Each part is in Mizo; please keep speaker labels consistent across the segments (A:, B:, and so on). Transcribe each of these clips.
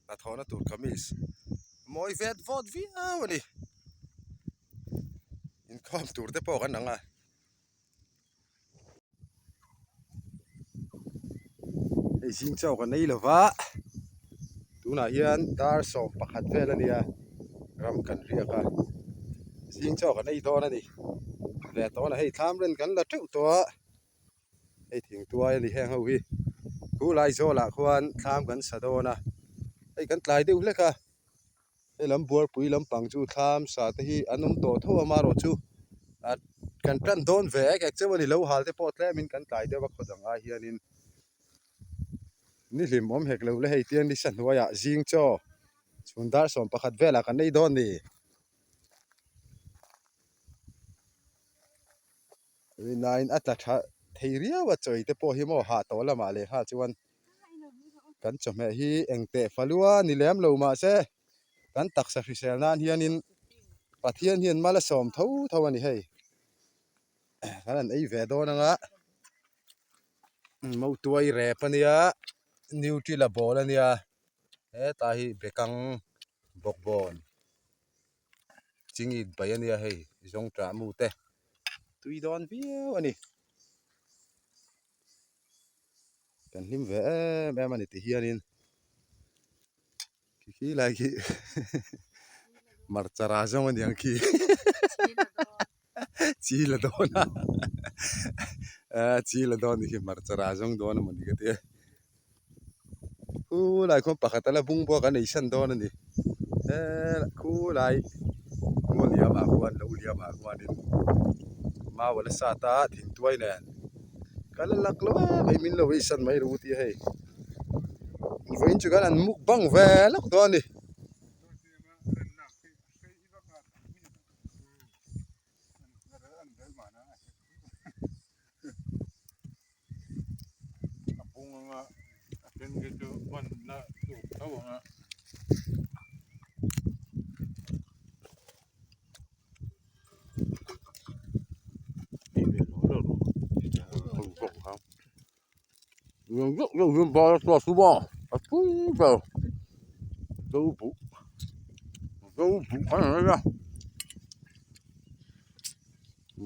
A: Hnathawhna tur kamis mawi vet vawt viau a ni. Inkhawm tur te pawh kan ang a. Hei zing chaw kan ei lova tunah hian dar 11 vel a nia ram kan riak a zing chaw kan ei dawn a ni ve tawh a hei thlam ren kan la teuh tawh a hei thingtuai a ni heng ho hi khu lai zawlah khuan thlam kan sa dawn a hei kan tlai deuh hlek a. He lam buarpui lampang chu thlam sa te hi an awm tawh tho a amaherawhchu ah kan tan dawn ve ek ek chauh a ni lo hal te pawh tlemin kan tlai deuh a khaw dang ai hianin ni hlim awm hek lo le hei tiang nisa hnuaiah zing chaw chhun dar 11 velah kan nei dawn ni. Rinain a tla tha thei riau a chawi te pawh hi maw hah tawh lamah leh nghal chuan kan chawhmeh hi eng teh falua ni lem lo mahse kan taksa hrisel nan hianin Pathian hian mal a sawm tho tho a ni hei kan han ei ve dawn anga mautuai rep a nia nutella ball a nia heta hi bekang bawkbawn. Chingit bai a nia hei zawngṭah mu te tui dawn viau a ni kan hlim ve em em a ni ti hianin khi khi lai khi hmarcha rah zawng a ni ang khi chi la dawn a chi la dawn ni khi hmarcha rah zawng dawn a mawni ka ti a. Khulai khuan pakhat a la bung bawk a nei san dawn a ni he khulai ngaw liam ah khuan lo liam ah khuanin mau a la sat a thingtuai nen ka la lak lo em mai min lo ei san mai ru tih a hei vawiin chu khan an mukbang ve lawk dawn a ni.
B: A bung anga a then te chu hmanna tur tho anga.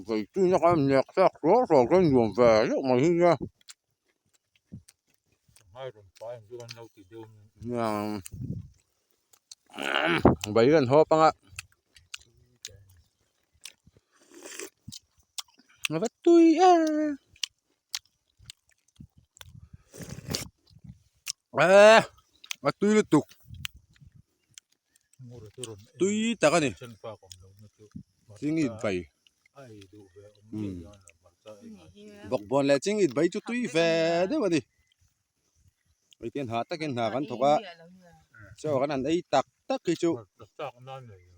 C: Veitu na kha nek chak hruau hruau chuan nuam ve deuh mai hi nia. Bai hian hawp anga a va tui em a tui lutuk. Tui tak a ni chingit bai bawkbawn leh chingit bai chu tui ve deuh a ni hei te hna takin hna kan thawk a chaw kan han ei tak tak hi chu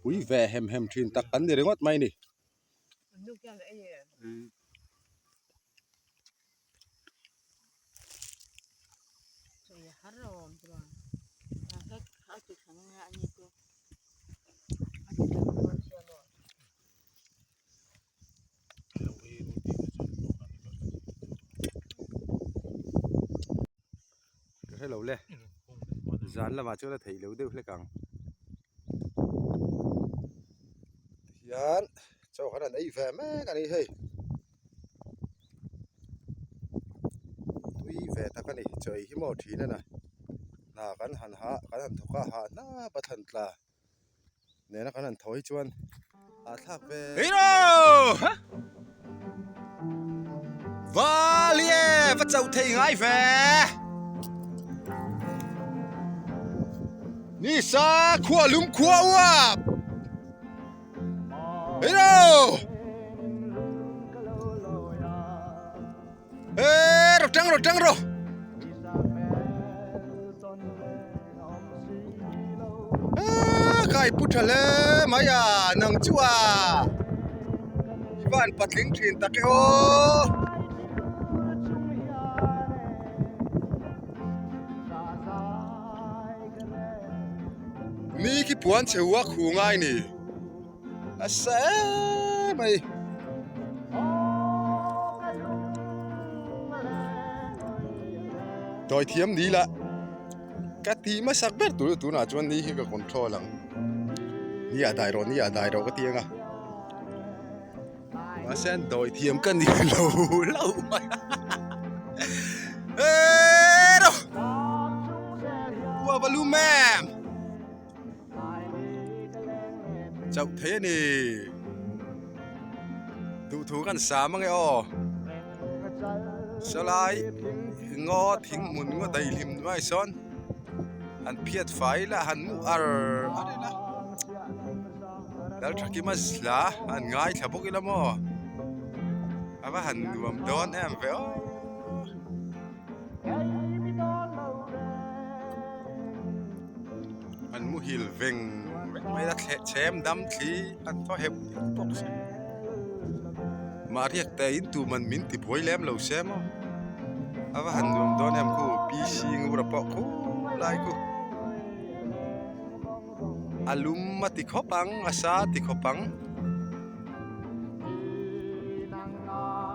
C: pui ve hem hem thin tak kan ni ringawt mai a ni. Ka hre lo le zan lamah chuan a theih loh deuh hlek ang tihian chaw kan han ei ve mek a ni hei. Tui ve tak a ni chaw ei hi maw thin a na hna kan han hah kan han thawk a hah hnap a thlan tla nena kan han thaw hi chuan hahthlak ve
A: Hero Valie va chauh thei ngai ve Nisa khua lum khua uap Hero! Ê, ro trăng ro trăng ro. Ê, kai pu tha hle mai a, nang chu a. I van patling thin tak e aw. Mi khi puan chhe hu a khu ngai ni. A sa em mai. Dawi thiam ni lah. Ka ti hmasak ber tur chu tunah chuan ni hi ka control ang. Ni ah dai rawh, ni ah dai rawh ka ti ang a. Mahse an dawi thiam ka ni lo lo mai a. Eeeeroh! Huava lum em! Chauh thei a ni. Duhthu kan sam ange aw. Sawlai ngaw thing hmun ngaw daihlim hnuai sawn han phiat fai ila han mu ar ar ila Lalthakima hla han ngaithla bawk ila maw a va han nuam dawn em ve aw. An muhil veng vek mai a thleh chhem dam thli an thaw heuh heuh bawk si. Mahriak te in tuman min ti buai lem lo se maw? A va han nuam dawn em khu PC ngura pawh khu lai khu. A lum a ti khawp ang a sa a ti khawp ang.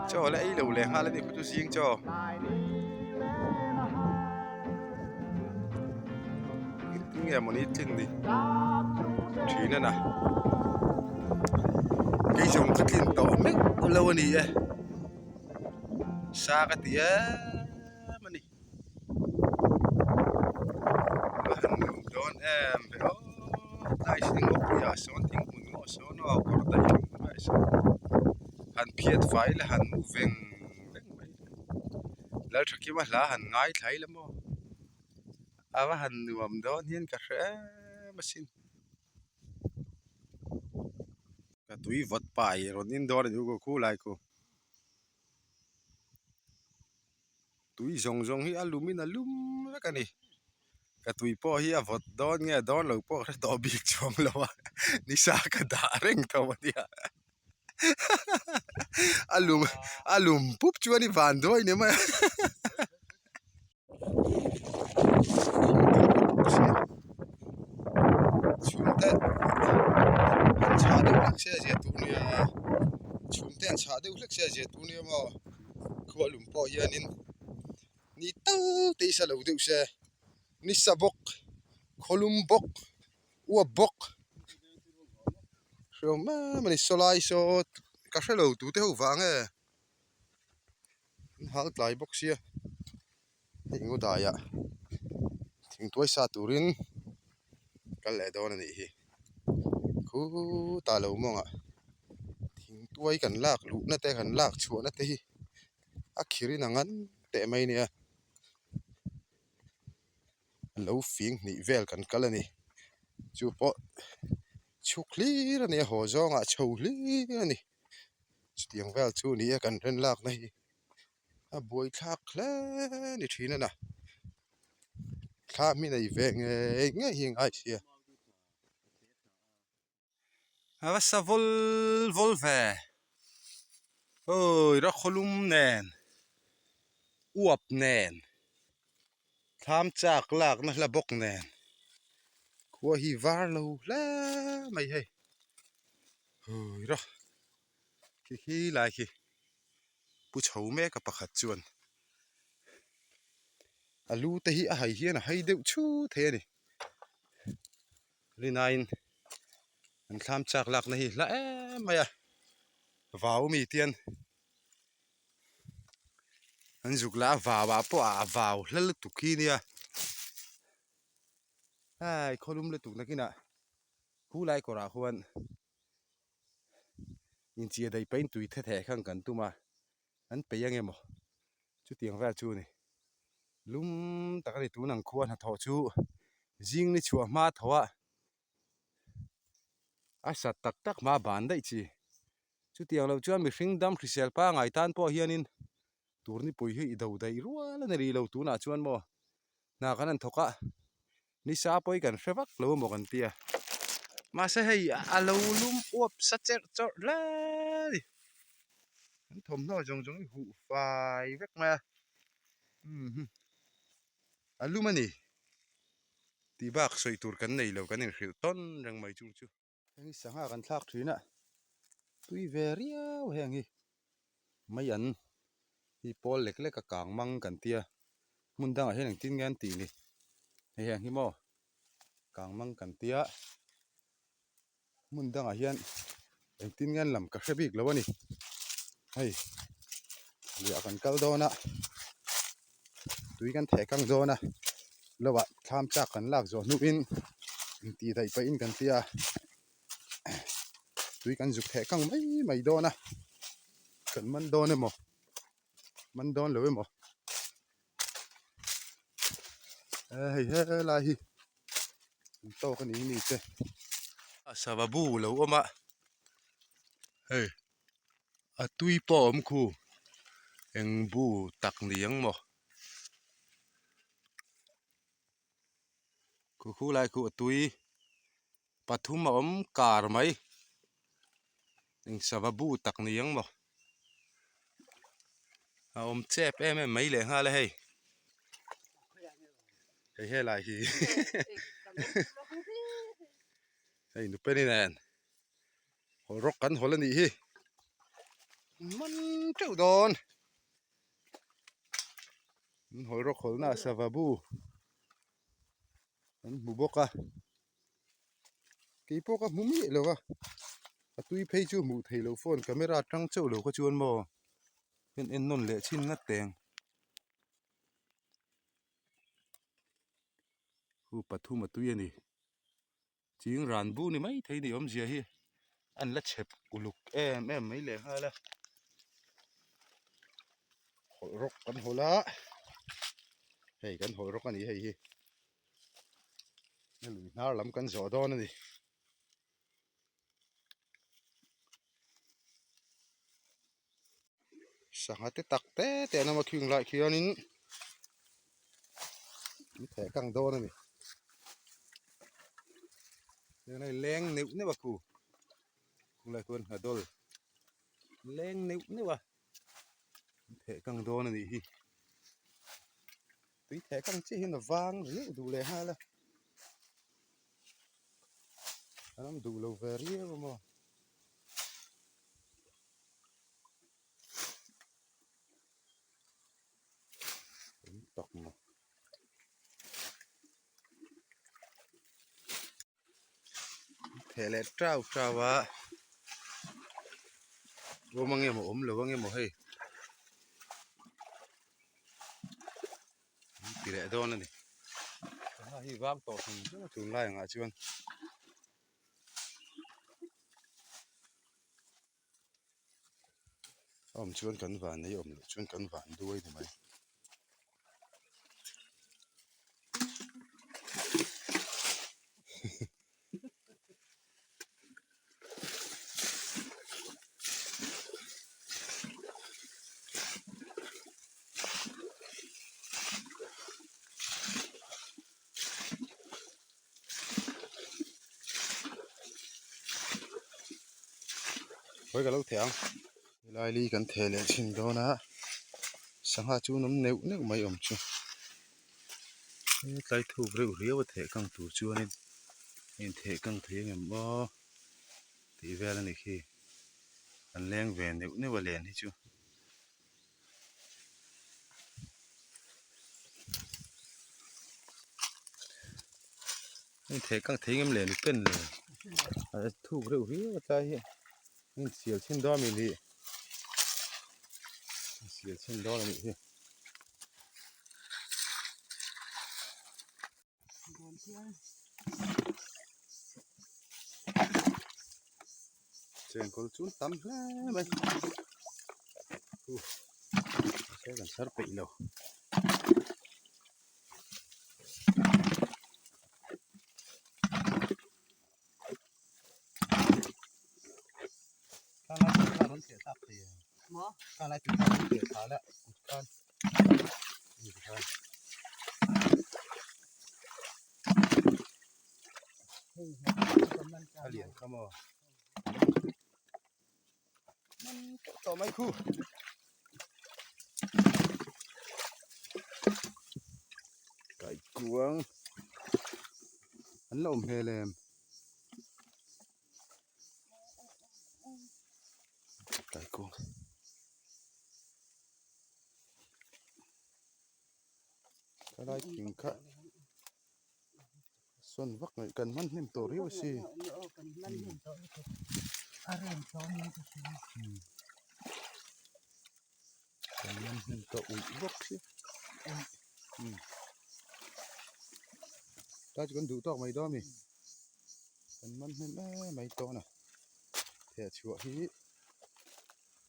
A: Chaw la ei lo leh nghal a ni khu chu zing chaw. Engtin nge mawni tlin ni thin a na kei zawng ka tlin tawh meuh lo a ni e sa ka ti em a ni a han nuam dawn em ve aw tlai si ngawpui ah sawn thing hmun ngawh sawn aw kawr daih hmun sawn han phiat fai la han mu veng veng mai. Lalthakima hla han ngaithla ila maw a va han nuam dawn hian ka hre em asin ka tui vawt pai rawn in dawn a ni u khu lai khu tui zawng zawng hi a lum in a lum vek a ni ka tui pawh hi a vawt dawn nge dawn lo pawh ka hre tawh bik chuang lo a nisa ka dah reng tho a nia. A lum a lum pup chuan i van duai ni mai a chhungte an chhah deuh hlek se a zia tur nia chhungte an chhah deuh hlek se a zia tur nia maw khua lum pawh hianin ni tal te hi sa lo deuh se ni sa bawk khawlum bawk. Uap bawk hre awm em a ni sawlai saw ka hre lo tute ho vang e an hal tlai bawk sia hei ngaw daiah thingtuai sa turin kal leh dawn a nih hi khutah lo mawngah thingtuai kan lak luhna te kan lak chhuahna te hi a khir in a ngan teh mai nia. Lo fing hnih vel kan kal a ni chu pawh chhuk hlir a ni a haw zawngah chho hlir a ni chutiang vel chu ni a kan ren lakna hi a buaithlak hle ni thin a na thla hmin a i ve ngei ngei hi a ngai sia. A va sa vawl vawl ve awi rakhawlum nen uap nen thlam chak lakna hla bawk nen khua hi var lo hle mai hei awi rawh khi khi lai khi pu chho mek a pakhat chuan a lu te hi a hai hian a hai deuh chhut thei a ni. Rinain an thlam chak lakna hi hla em mai a vau mi tian an zuk la a vau ah pawh a vau hla lutuk hi nia hai khawlum lutuk nakinah khu lai kawrah khuan inchhia daih pahin tui the theh khan kan tum a an peih ang emaw chutiang vel chu a ni. Lum tak a ni tun ang khua hnathawh chu zing ni chhuah hma tho a a sat tak tak hma ban daih chi chutiang lo chuan mihring dam hrisel pangai tan pawh hianin tur nipui hi i do daih rual a ni rih lo tunah chuan maw hna kan han thawk a nisa pawh hi kan hre vak lo emaw kan tia mahse hei a lo lum uap sa cherh chawrh hle a ni an thawmhnaw zawng zawng hi huh fai vek mai a. Umm a lum a ni tih bak sawi tur kan nei lo kan inhrilh tawn reng mai chung chu. Heng hi sangha kan thlak thin a tui ve riau heng hi mai an hi pawl lek lek a kang mang kan tia hmun dangah hian engtin nge an tih ni. Hei heng hi maw kang mang kan tia hmun dangah hian engtin nge an lam ka hre bik lo a ni hei luiah kan kal dawn a tui kan theh kang dawn a lo ah thlam chak kan lak zawh hnuin intih daih pahin kan tia tui kan zuk theh kang mai mai dawn a kan man dawn emaw man dawn lo emaw hei helai hi an tawk a ni mi te a sava bu lo awm a hei a tui pawh a awm khu eng bu tak ni ang maw khu khu lai khu a tui pathum a awm kar mai eng sava bu tak ni ang maw a awm chep em em mai leh nghal a hei hei helai hi hei nupeni nen hawl rawk kan hawl a nih hi man teuh dawn an hawl rawk hawl na sava bu an hmu bawk a keipawh ka hmu miah lo a a tui phei chu hmuh theih loh phone camera atang chauh lo kha chuan maw en en nawn leh chhin ngat teng hu pathum a tui a ni ching ran bu ni mai thei ni awmzia hi an la chep uluk em em mai leh nghal a hawlh rawk kan hawlh a hei kan hawlh rawk a ni hei hi lui hnar lam kan zawh dawn a ni. Sangha te tak te te an awm a khing laiah khianin an theh kang dawn a ni. Heng hei leng neuh neuh a khu khu lai khuan nghadawl leng neuh neuh a an theh kang dawn a nih hi. Tui theh kang chiah hian a vang riau duh leh nghal a a ram duh lo ve riau a maw. Awm tak maw. Theh leh tau tau a awm ang emaw awm lo ang emaw hei an ti leh dawn a ni sangha hi vang tawh hrim hrim a tunlai angah chuan. A awm chuan kan van nei awm loh chuan kan van duai ni mai. Khawi ka lo theh ang helai li kan theh leh chhin dawn a sangha chu an awm neuh neuh mai awm chu hetlai thuk reuh riau a theh kang tur chuanin a intheh kang thei ang em aw tih vel a ni khi an leng ve neuh neuh a len hi chu. Hei theh kang thei ngem le ni pen le a thuk reuh viau a tlai hi heng sial chhin dawn a ni sial chhin dawn a nih hi. Chengkawl chu tam hle mai mahse kan chhar peih lo. A lian kha maw tawh mai khu kaikuang an la awm hmel em. Kaikuang. Helai thing kha. Sawn vak ngaih kan hman hnem tawh riau a si. Kan man hnem tawh uih bawk si. Tlai chu kan duh tawk mai dawn a mi. Kan man hnem em mai tawn a. Theh chhuah hi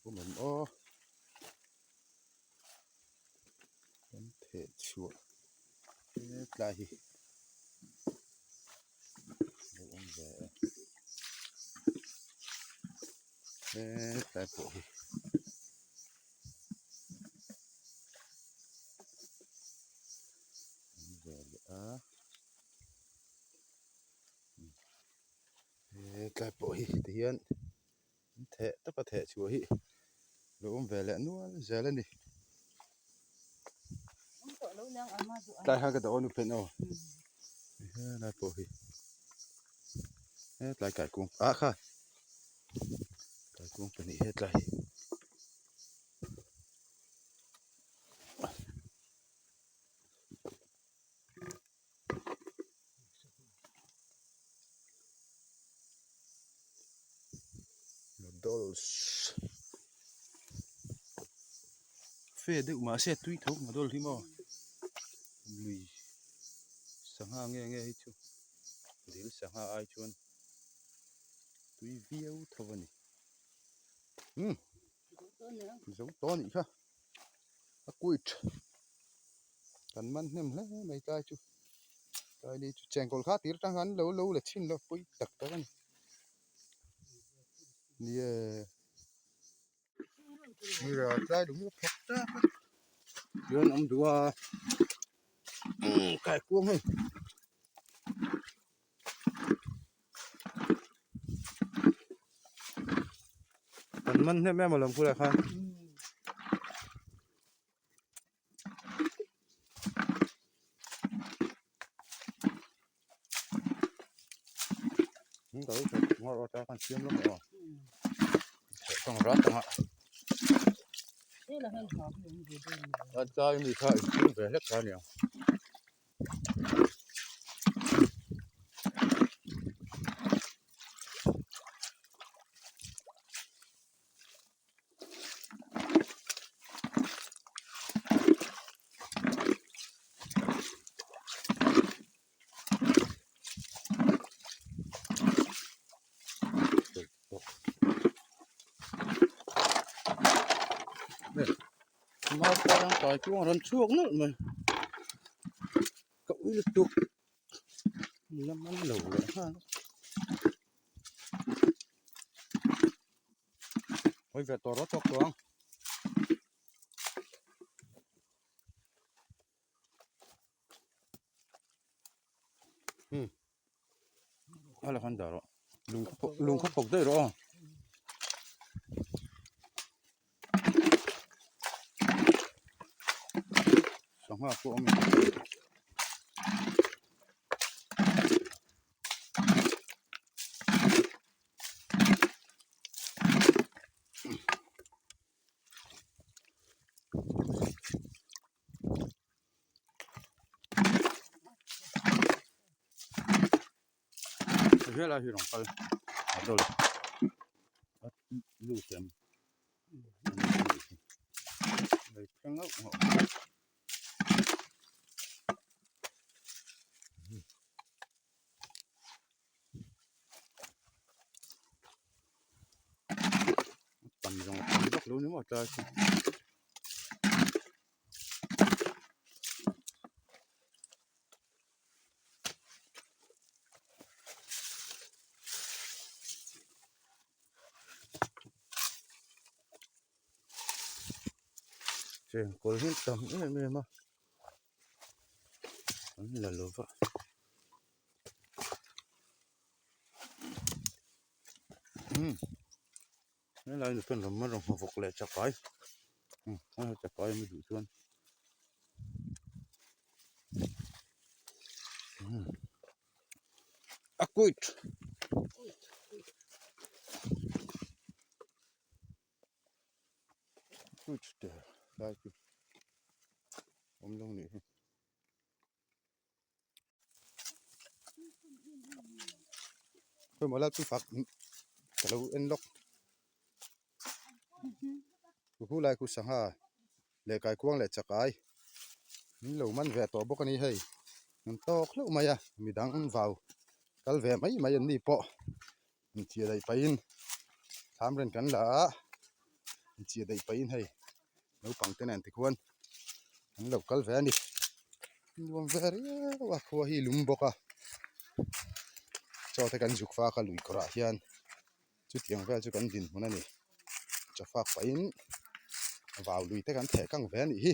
A: awm em aw. Kan theh chhuah hetlai hi a lo awm ve a hetlai pawh hi. Awm ve leh a hetlai pawh hi tihian. An theh taka theh chhuah hi lo awm ve leh nual zel a ni. Tlai khan ka dah aw nu phen aw. Helai pawh hi hetlai kaikung ah kha kaikung pahnih hetlai hi. Noodles fe deuh mahse a tui tho noodle hi maw lui sangha nge nge hi chu dil sangha ai chuan tui viau tho a ni umm zo tawh a nih kha a quit. Kan man hnem hle mai tlai chu tlai ni chu chengkawl kha tir atang khan lo lo la chhin lo pui tak tak a ni nie tlai lung hi a phawk tak a tichuan awm duh a kaikuang hei. Kan man hnem em alawm khulai khan. Tlai mi kha inchhung ve hlek kha a ni ang. Naupai chuan rawn chhuak nawlh mai ka ui lutuk la man lo leh nghal a hawi ve tawh rawh tawk tawh ang. A la khan dah rawh lung kha pawk lung kha pawk daih rawh aw. Sangha pawh a awm a. Helai hi rawn kal a dawl a lut em Tam zawng a tam vak lo ni maw tlai chu. Chengkawl hi tam em em a an la lo va. Umm helai nu chuan ram a rawn hmu vawk leh chakai umm helai chakai a mi duh chuan umm a quit quit te lai chu awm lo nih hi. Khawimaw lal chu fak ka lo en lawk. Khu lai khu sangha leh kaikuang leh chakai min lo man ve tawh bawk a ni hei an tawk hlauh mai a midang vau kal ve mai mai an ni pawh inchhiah daih pahin thlam ren kan la a inchhiah daih pahin hei naupang te nen tikhuan an lo kal ve a ni nuam ve riau a khua hi lum bawk a chaw te kan zuk fak a lui kawrah hian. Chutiang vel chu kan dinhmun a ni. Chawfak pahin vau lui te kan theh kang ve a nih hi.